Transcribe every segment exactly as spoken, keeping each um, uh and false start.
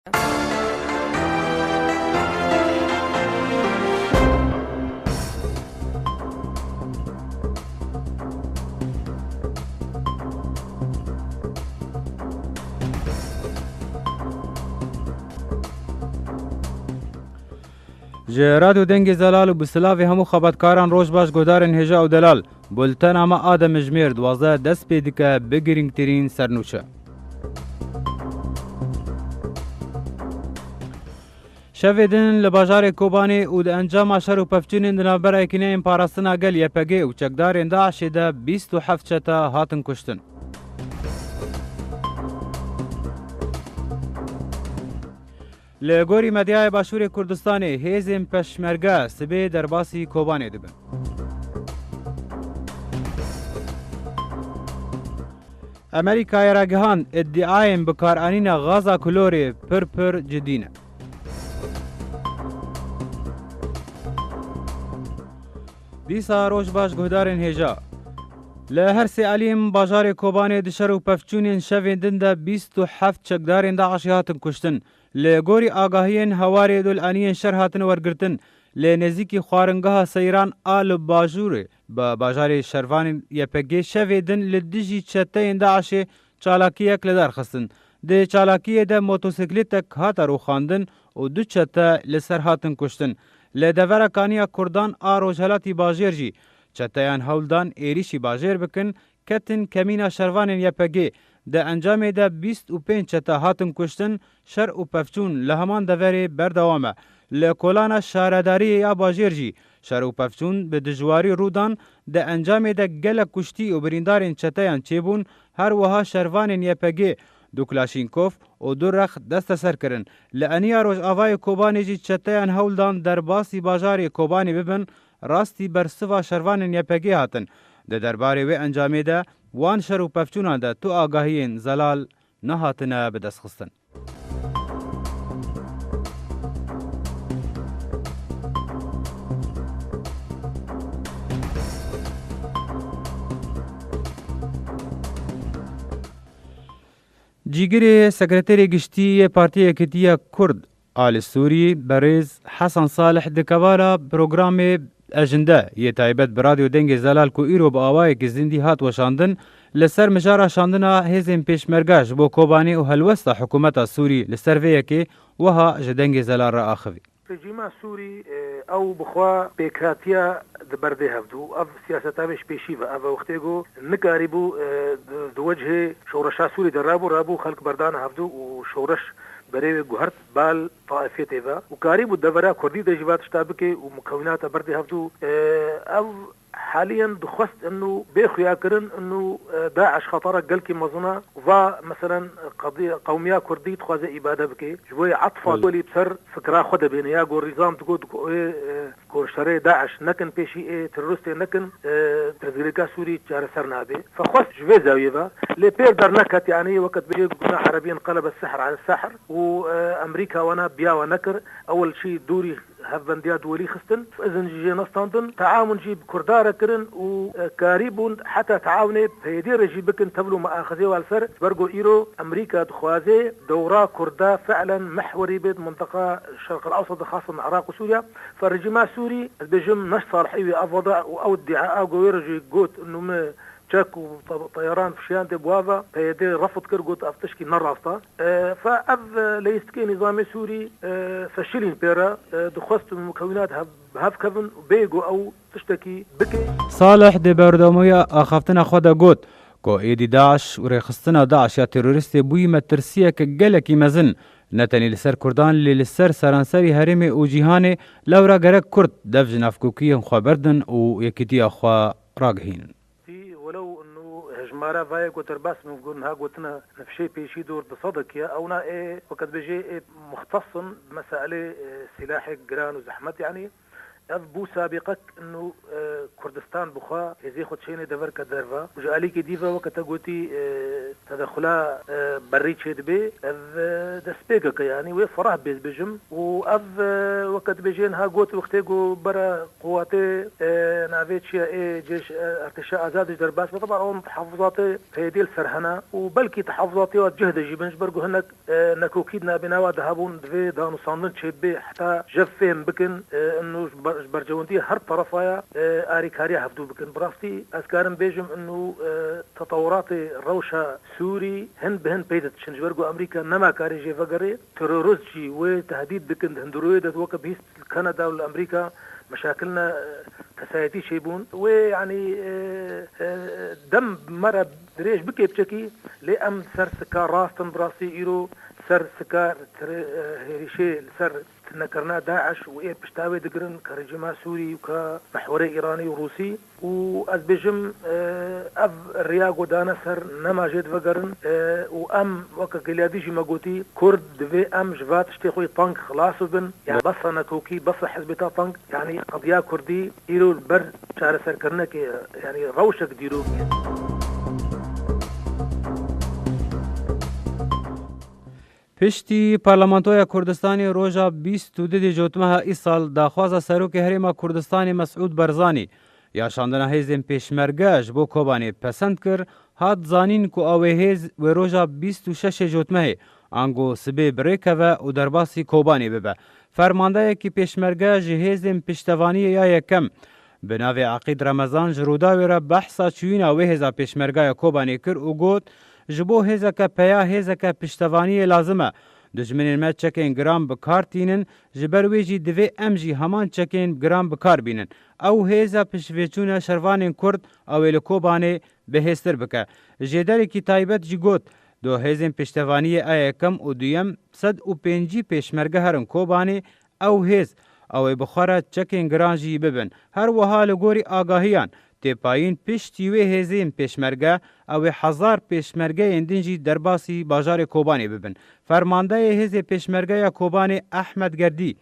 Ji Radyo Dengê Zelal û bi silavê hemû xebatkaran, roj baş guhdarên hêja û delal. Bultena me a demjimêr duwazdeh dest pê dike bi girîngtirîn sernûçe. Şevê din li bajarê Kobanê û di encama şer û pevçûnên di navbera Yekîneyên Parastina Gel Y P G û çekdarên DAIŞê de bîst û heft çete hatin kuştin. Li gorî medyayê Başûrê Kurdistanê, hêzên Peşmerge sibê derbasî Kobanê dibin. Amerîkayê ragihand, îdîayên bikaranîna gaza klorê pir pir cidî ne. Dîsa roj baş guhdarên hêja. Li her sê aliyên bajarê Kobanê di şer û pevçûnên şevên din de bîst û heft çekdarên DAIŞê hatin kuştin. Li gorî agahiyên hewarê dolaniyên şer hatine wergirtin, lê nêzîkî xwaringeha Seyran a li bajûrê, bi bajarê şervanên Y P G şevê din li dijî çeteyên DAIŞê çalakiyek li dar xistin. Di çalakiyê de motosikletek hate rûxandin û du çete li ser hatin kuştin. Li devera kaniya Kurdan a rojhelatî bajêr jî çeteyan hewl dan êrîşî bajêr bikin, ketin kemîna şervanên Y P G. Di encamê de bîst û pênc çete hatin kuştin, şer û pevçûn li heman deverê berdewam e. Li kolana şaredariyê ya bajêr jî şer û pevçûn bi dijwarî rû dan, di encamê de gelek kuştî û birîndarên çeteyan çêbûn, her wiha şervanên Y P G du Klaşînkov û du rex desteser kirin. Li eniya rojavayê Kobanê jî çeteyan hewl dan derbasî bajarê Kobanê bibin, rastî bersiva şervanên Y P G hatin. Di derbarê wê encamê de wan şer û pevçûnan de tu agahiyên zelal nehatine bidestxistin. Cîgirê Sekreterê Giştî yê Partiya Yekîtiya Kurd a li Sûrî, berêz Hesan Salih, di kevala programê Ejinde yê taybet bi Radyo Dengê Zelal ku îro bi awayekî zindî hat weşandin, li ser mijara şandina hêzên pêşmerge ji bo Kobanê û helwesta hikûmeta Sûrî li ser vê yekê wiha ji Dengê Zelal re axivî. Rejîma Sûrî, e, ew bi xwe pêkhatiya di berdê hevdû. Ev siyaseta wê ji pêşî ve. Ev wextê ku nikarîbû, e, di, di wecihê şoreşa Sûrî de rabû, rabû xelk berdana hevdû û şoreş berê wê guhert bal taifê tê ve. Û karîbû devera Kurdî de jî va tişta bike û mukewînata berdê hevdû. E, ev Haliyen dixwest inu bê xuya kirin inu, e, DAIŞ xetara gelkî mezin e. Va, meselen, qedî-, qewmiya Kurdî dixwaze îbade bike. Ji bo yê etfa Belê. Welî bi ser fikra xwe de bêne. Ya ku rîzam digot ku ê, e, ku şerê DAIŞ nekin pêşî ê teroristê nekin, e, pirsgirêka Sûrî çareser nabe. Fexwest ji vê zawiyê ve. Lê pêr derneket, yanî weke dibêje guna Erebiyên qelebe sihr ale sihr û, e, Amerîka wana biya we nekir. Ewil çî dûrî hevbendiya duwelî xistin, izin jî jê nestandin, teawun jî bi Kurda re kirin û, e, karî bûn heta teawunê P Y D re jî bikin tevl û miaxizê û li ser, ji ber ku îro Amerîka dixwaze dewra Kurda fi'len mihwerî bê di mintiqa Şerq el Ewsat de, xasen Iraq û Sûriya. Fe rejîma Sûrî, ez dibêjim, neş salihî wê ev weda û ew iddia a ku wê re jî got, inu min çek û te-, teyaran fişiyandê bi wa ve, P Y D refd kir, got, ev tişkî ne rast e. E, fe ev, e, leyîstikê nîzamê Sûrî, e, feşilîn pê re, e, dixwest mukewînat hev-, bi hev kevin û bê ku ew tiştekî bike. Salih di berdewamiya axaftina xwe de got ku êdî DAIŞ û rêxistina DAIŞ ya terorîstê bûyî metirsiyeke gelekî mezin, ne tenê li ser Kurdan, lê li ser seranserî herêmê û cîhanê. Lewra gerek Kurd dev ji navkokiyên xwe berdin û yekîtiya xwe ragihînin. Tî, welew inu hejmara vayê ku derbas min got niha gotine nifşê pêşî dor di sedek ye, ewna ê, weke dibêjê ê muxtes in bi meselê, e, silahê giran û zehmet, yanî, Ev bû sabîqek inu, e, Kurdistan bi xwe hêzê xwe çênê deverke derve. Û ji alîkê dî ve weke te gotî, e, tedexula, e, berî çêdibe. Ev, e, destpêkek e, yanî wê ferah bê dibêjim. Û ev, e, weke dibêjê niha got wextê ku bere quwatê, e, navê çi ye, ê cêş, e, Ertêşa Azad ji derbas be. Teban ew tehafuzatê peyedê li ser hene û belkî tehafuzatê wa cih de jî bin, ji ber ku hinek e, nekokî di navbêna wa de hebûn, divê danûstandin çêbibe, heta ji hev fêhm bikin, e, inu ji ber-, ji berjewendiyê her terefa ya, e, arîkariya hevdû bikin. Bi rastî ez karim bêjim inu, e, tetewuratê rewşa Sûrî hin bi hin pê de diçin. Ji ber ku Amerîka nema karê jê vegerê, terorist jî wê tehdît dikin, di hundirûyê de weke bihîst li Kanada û li Amerîka meşakilina, e, kesayetî çêbûn. Wê, yanî, e, e, dem me re dirêj bike piçekî, lê em ser sika rast in, bi rastî îro ser sika tirê, e, hêrişê li ser tunekirina DAIŞ û ê pişta wê digirin, ka rejîma Sûrî û ka mehwerê Îranî û Rûsî. Û ez bêjim, e, ev riya ku dane ser nema jê divegerin, e, û em weke giliyadî jî me gotî, Kurd divê em ji va tiştê xwe yê teng xilas bibin. Ya besa nekokî, besa hizbê ta teng, yanî qediya Kurdî îro li ber çareserkirinekê, yanî rewşek dîrokî ye. Piştî Parlamentoya Kurdistanê roja bîst û du dê Cotmeha îsal daxwaza Serokê Herêma Kurdistanê Mesûd Barzanî ya şandina hêzên pêşmerge ji bo Kobanê pesend kir, hat zanîn ku ew ê hêz wê roja bîst û şeş ê Cotmehê, ango sibê bi rê keve û derbasî Kobanê bibe. Fermandeyekî pêşmerge ji hêzên piştevaniyê ya yekem bi navê Eqîd Remezan ji Rûdawê re behsa çûyîna wê hêza pêşmerga ya Kobanê kir û got, ji bo hêzeke peya hêzeke piştevaniyê lazim e. Dijminên me çekên giran bi kar tînin, ji ber wê jî divê em jî heman çekên giran bi kar bînin. Ew hêza piştveçûna şervanên Kurd ew ê li Kobanê bihêztir bike. Jêderekî taybet jî got, do hêzên piştevaniyê a yekem û duyem sed û pêncî pêşmerge herin Kobanê, ew hêz, ew ê bi xwe re çekên giran jî bibin. Her wiha li gorî agahiyan, têpayîn piştî wê hêzên pêşmerge, ew ê hezar pêşmergeyên din jî derbasî bajarê Kobanê bibin. Fermandeyê hêzê pêşmerge ya Kobanê Ehmed Gerdî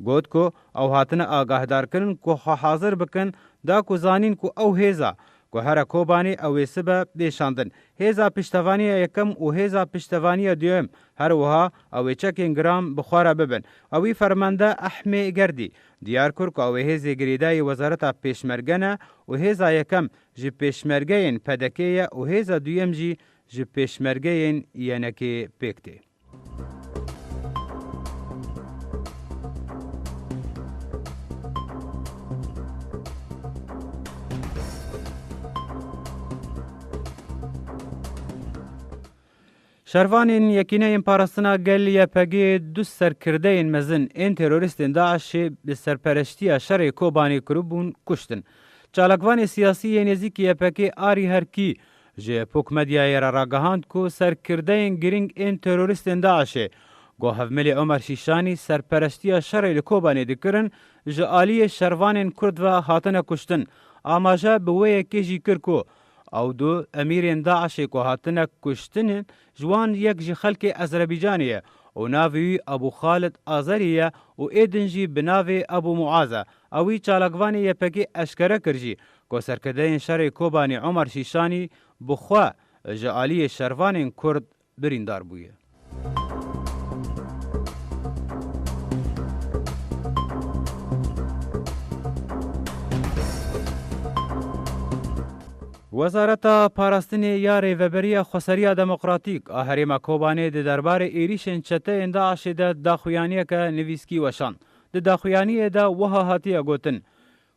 got ku ew hatine agahdarkirin ku xwe hazir bikin, da ku zanîn ku ew hêza ku here Kobanê ew ê sibe bê şandin. Hêza piştevaniya yekem û hêza piştevaniya duyem her wiha ew ê çekên giran bi xwe re bibin. Ewî fermende Ehmê Gerdî diyar kir ku ew ê hêzê girêdayî Wezareta Pêşmerge ne û hêza yekem ji pêşmergeyên P D K ye û hêza duyem jî ji pêşmergeyên Y N K'ê pêk tê. Şervanên Yekîneyên Parastina Gel Y P G du serkirdeyên mezin ên terorîstên DAIŞê bi serpereştiya şerê Kobanê kiribûn kuştin. Çalakvanê siyasî yê nêzîkî Y P G Arî Herkî ji Pok Medyayê re ragihand ku serkirdeyên girîng ên terorîstên DAIŞê ku hevmilê Omer Şîşanî serpereştiya şerê li Kobanê dikirin, ji aliyê şervanên Kurd ve hatine kuştin. Amaje bi wê yekê jî kir ku ew du emîrên DAIŞê ku hatine kuştin, ji wan yek ji xelkê Ezerbaycanê ye û navê wî Ebû Xalid Azerî ye û ê din jî bi navê Ebû Muaz e. Ewî çalakvanê Y P G eşkere kir jî ku serkirdeyên şerê Kobanê Omer Şîşanî bi xwe ji aliyê şervanên Kurd birîndar bûye. Wezareta Parastinê ya Rêveberiya Xweseriya Demokratîk a Herêma Kobanê di derbarê êrîşên çeteyên DAIŞê de daxuyaniyeke nivîskî weşand. Di daxuyaniyê de wiha hatiye gotin,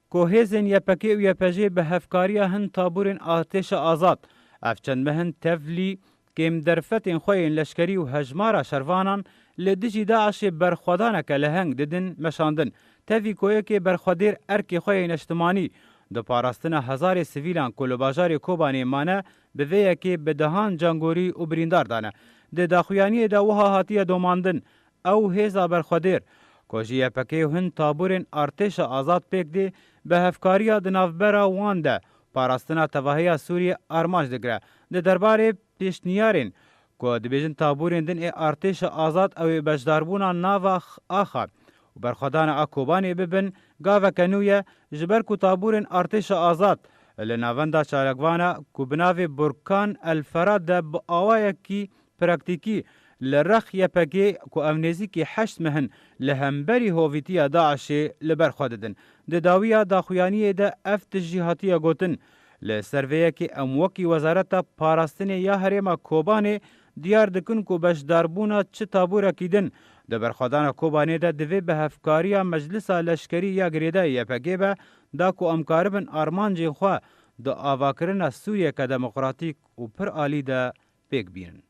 ku hêzên Y P G û Y P J bi hevkariya hin tabûrên Artêşa Azad, ev çend meh in tevlî kêmderfetên xwe yên leşkerî û hejmara şervanan li dijî DAIŞê berxwedaneke leheng didin meşandin. Tevî ku yekê berxwedêr erkê xwe yê neştimanî di parastina hezarê sivîlan ku li bajarê Kobanê mane, bi vê yekê bi dehan cangorî û birîndar dane. Di daxuyaniyê de wiha hatiye domandin, ew hêza berxwedêr, ku ji Y P G û hin tabûrên Artêşa Azad pêk dê, bi hevkariya di navbera wan de parastina tevahiya Sûriyê armanc digire. Di derbarê pêşniyarên ku dibêjin tabûrên din ê Artêşa Azad ew ê beşdarbûna nava x-, axa û berxwedana a Kobanê bibin gaveke nû ye, ji ber ku tabûrên artêşa azad li navenda çalakvana ku bi navê Burkan El Ferad de bi awayekî praktîkî li rex Y P G ku ev nêzîkî heşt meh in li hemberî hovîtiya DAIŞê li ber xwe didin. Di dawiya daxuyaniyê de ev tişt jî hatiye gotin. Li ser vê yekê em wekî Wezareta Parastinê ya Herêma Kobanê diyar dikin ku beşdarbûna çi tabûrekî din di berxwedana Kobanê de divê bi hevkariya Meclisa Leşkerî ya Girêdayî Y P G be, da ku em karibin armancên xwe di avakirina Sûriyeke demokratîk û pir alî de pêk bînin.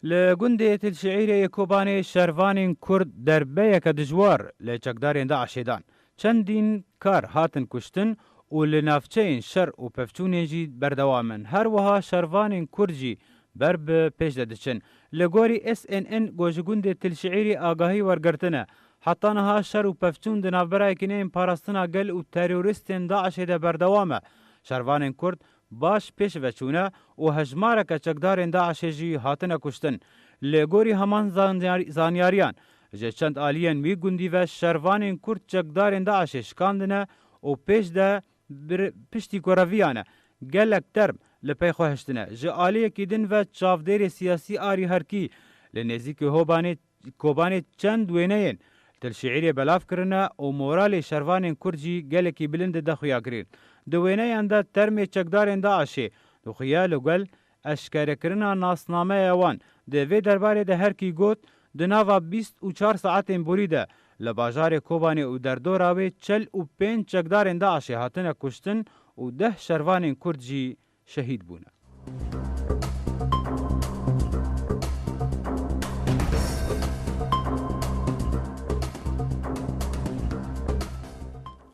Li gundê Til Şiîrê yê Kobanê şervanên Kurd derbeyeke dijwar li çekdarên DAIŞê dan. Çendîn kar hatin kuştin û li navçeyên şer û pevçûnên jî berdewam in. Her wiha şervanên Kurd jî ber bi pêş de diçin. Li gorî S N N ku ji gundê Til Şiîrê agahî wergirtine, heta niha şer û pevçûn di navbera Yekîneyên Parastina Gel û terorîstên DAIŞê de berdewam e. Şervanên Kurd baş pêş ve çûne û hejmareke çekdarên DAIŞê jî hatine kuştin. Li gorî heman zanyar-, zanyariyan, ji çend aliyên wî gundî ve şervanên Kurd çekdarên DAIŞê şikandine û pêş de bir-, piştî ku reviyane gelek term li pey xwe hiştine. Ji aliyekî din ve çavdêrê siyasî Arî Herkî li nêzîkî Hobanê Kobanê çend wêneyên Til Şiîrê belav kirine û moralê şervanên Kurd jî gelekî bilind dide xuyakirin. Di wêneyan de termê çekdarên DAIŞê dixuye li gel eşkerekirina nasnameya wan. Di vê derbarê de Herkî got, di nava bîst û çar saetên borî de li bajarê Kobanê û derdora wê çil û pênc çekdarên DAIŞê hatine kuştin û deh şervanên Kurd jî şehîd bûne.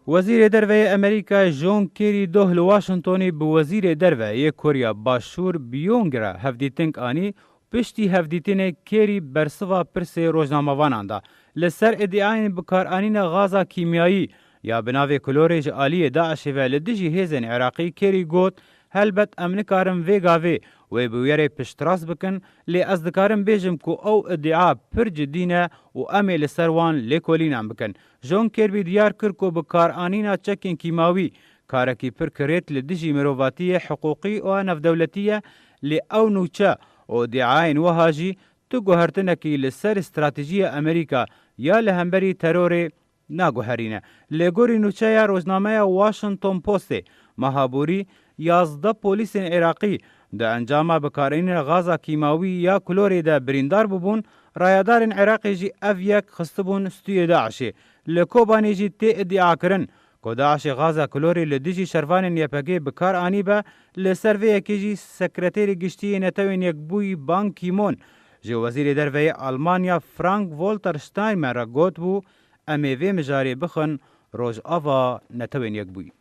Wezîrê Derve yê Amerîkayê John Kerry doh li Washingtonê bi Wezîrê Derve yê Korya Başûr Pyongyang re hevdîtin anî, piştî hevdîtinê Kerry bersiva pirsê rojnamevanan da. Li ser îdiayên bikaranîna gaza kîmyayî ya bi navê klorê ji aliyê DAIŞê ve li dijî hêzên Iraqî, Kerry got, helbet em nikarin vê gavê wê bûyerê piştrast bikin, lê ez dikarim bêjim ku ew îdia pir cidî ne û em ê li ser wan lêkolînan bikin. John Kirby diyar kir ku bikaranîna çekên kîmawî karekî pir kirêt li dijî mirovatiyê, hiqûqî û navdewletî ye, lê ew nûçe û îdiayên wiha jî tu guhertinekî li ser stratejiya Amerîka ya li hemberî terorê naguherîne. Li gorî nûçeya rojnameya Washington Postê, meha borî yazdeh polîsên Iraqî di encama bikaranîna gaza kîmawî ya klorê de birîndar bûbûn, rayedarên Iraqê jî ev yek xistibûn stûyê DAIŞê. Li Kobanê jî tê îdiakirin ku DAIŞê gaza klorê li dijî şervanên Y P G bi kar anîbe, li ser vê yekê jî Sekreterê Giştî yê Netewên Yekbûyî Ban Ki-moon ji Wezîrê Derve yê Almanya Frank-Walter Steinmeier re gotibû, em ê vê mijarê bixin Rojava Netewên Yekbûyî.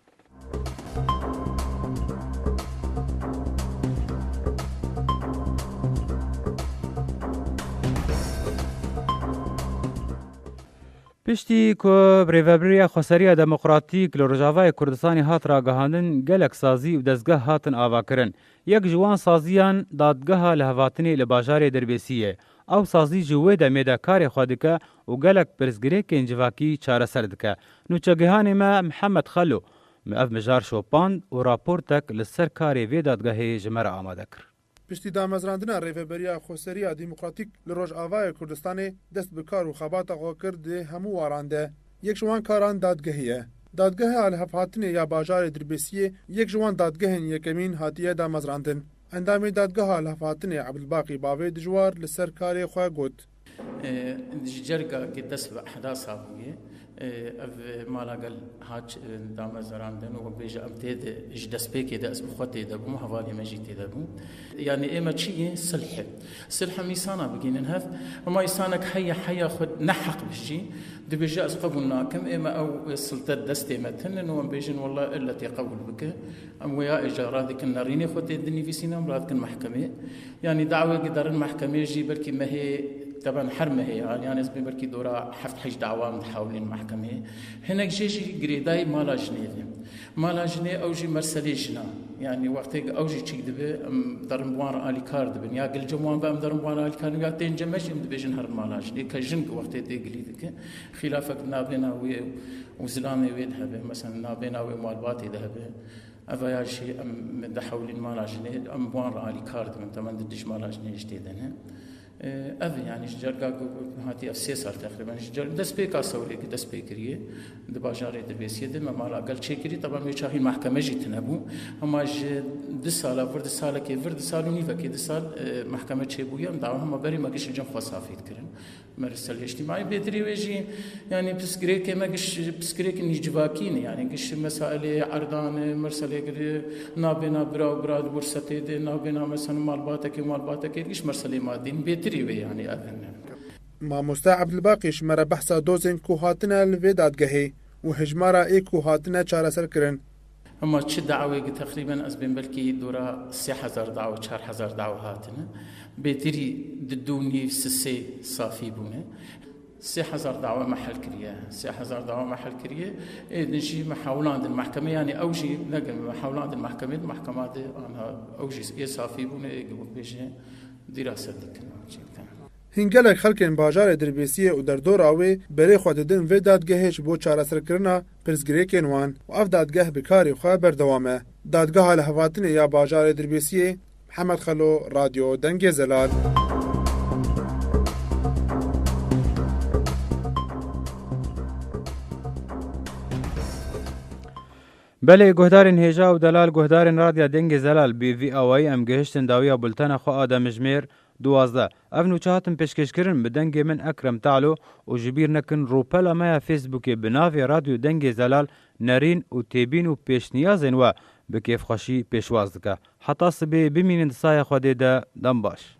Piştî ku Rêveberiya Xweseriya Demokratîk li Rojavayê Kurdistanê hat ragihandin, gelek sazî û dezgeh hatin avakirin. Yek ji wan saziyan dadgeha lihevhatinê li bajarê Dirbêsî ye. Ew sazî ji wê demê de karê xwe dike û gelek pirsgirêkên civakî çareser dike. Nûçegihanê me Mihemed Xelo, me ev mijar şopand û raportek li ser karê vê dadgehê ji me re amade kir. Piştî damezrandina Rêveberiya Xweseriya Demokratîk li Rojavayê Kurdistanê dest bi kar û xebata xwe kir di hemû waran de. Yek ji wan karan dadgehê ye. Dadgeha lihevhatinê ya bajarê Dirbêsiyê yek ji wan dadgehên yekemîn hatiye damezrandin. Endamê dadgeha lihevhatinê Ebdulbaqî Bavê Dijwar li ser karê xwe got. E, ji cerga ke dest bi ehdasa bûye, e, ev mala gel hat, e, damezrandin û wek bêje em tê de ji destpêkê de ez bi xwe tê de bûm, hevalê me jî tê de bû. Yanî ême çi ye? Silh e. Silh em îsana bigînin hev. Hema îsanek heye heya xwe ne heq bijî, dibêje ez qebûl nakim. Ême ew silte destê me tinin û em bêjin wela ille tê qebûl bike. Em wê ya êca radikin nerînê xwe tê dinivîsîne, em radikin mehkemê. Yanî dawê giderin mehkemê jî belkî mehê, teben her mehê, yanî ez bê belkî dora heft heşt dawa em dihewlîn mehkemê. Hinek jê jî girêdayî mala jinê ve. Mala jinê ew jî merselê jina. Yanî wextê ew jî çîk dibe, em derin bi wan re alîkar dibin. Ya gilcem wan ve em derin bi wan re alîkar dibin, ya tên cem me jî em dibêjin herin mala jinê. Ke jin wextê tê gilî dike, xîlafek nabêna wê û zilamê wê de hebe, mesela nabêna wê malbatê de hebe. Eva ya jî em dihewlîn mala jinê, em bi wan re alîkar dibin. Temen di dij mala jinê jî tê de ne. Ev, yanî ji cerga ku hatiye ev sê sal teqrîben, ji cer-, destpêka sewrê ku dest pê kiriye, di bajarê Dirbêsiyê de me mala gel çêkirî, teban wê çaxî mehkeme jî tune bû. Hema ji du sala vir, di salekê vir, di sal û nîvekê, du sal, e, mehkeme çêbûye, em dawa hema berê me giş li cem xwe safî dikirin. Merselê îctîmaî bêtirî wê jî, yanî pirsgirêkê me giş pirsgirêkên hî civakî ne, yanî giş mesailê erdan e, merselê gir nabêna bira û bira di wirsetê de, nabêna mesela malbatekê û malbatekê giş merselê madî ne, bêtirî wê yanî ev hene. Mamoste Ebdilbaqî ji me re behsa dozên ku hatine li vê dadgehê û hejmara ê ku hatine çareserkirin. Hema çi dawê ki teqrîben ez bên belkî dora sê hezar dawa, çar hezar dawa hatine. Bêtirî di du nîv sisê safî bûne. Sê hezar dawa me hel kiriye. Sê hezar dawa me hel kiriye. Ê din jî me hewlandin mehkeme, yanî ew jî negin me hewlandin mehkemê, mehkema de ana ew jî ê safî bûne, ê gibû bêje dîrase dikin. Hîn gelek xelkên bajarê Dirbêsiyê û derdora wê berê xwe didin vê dadgehê ji bo çareserkirina pirsgirêkên wan û ev dadgeh bi karê xwe berdewam e. Dadgeha lihevhatinê ya bajarê Dirbêsiyê, Mihemed Xelo, Radyo Dengê Zelal. Belê, guhdarên hêja û delal, guhdarên Radya Dengê Zelal, bi vî awayî em gihiştin dawiya bultena xwe a demjimêr duwazdeh. Ev nûçe hatin pêşkêşkirin bi dengê min Ekrem Talo û ji bîr nekin rûpela me ya Facebookê bi navê Radyo Dengê Zelal nerîn û têbîn û pêşniyazên we bi kêfxweşî pêşwaz dike. Heta sibê bimînin di saya Xwedê de, dem baş.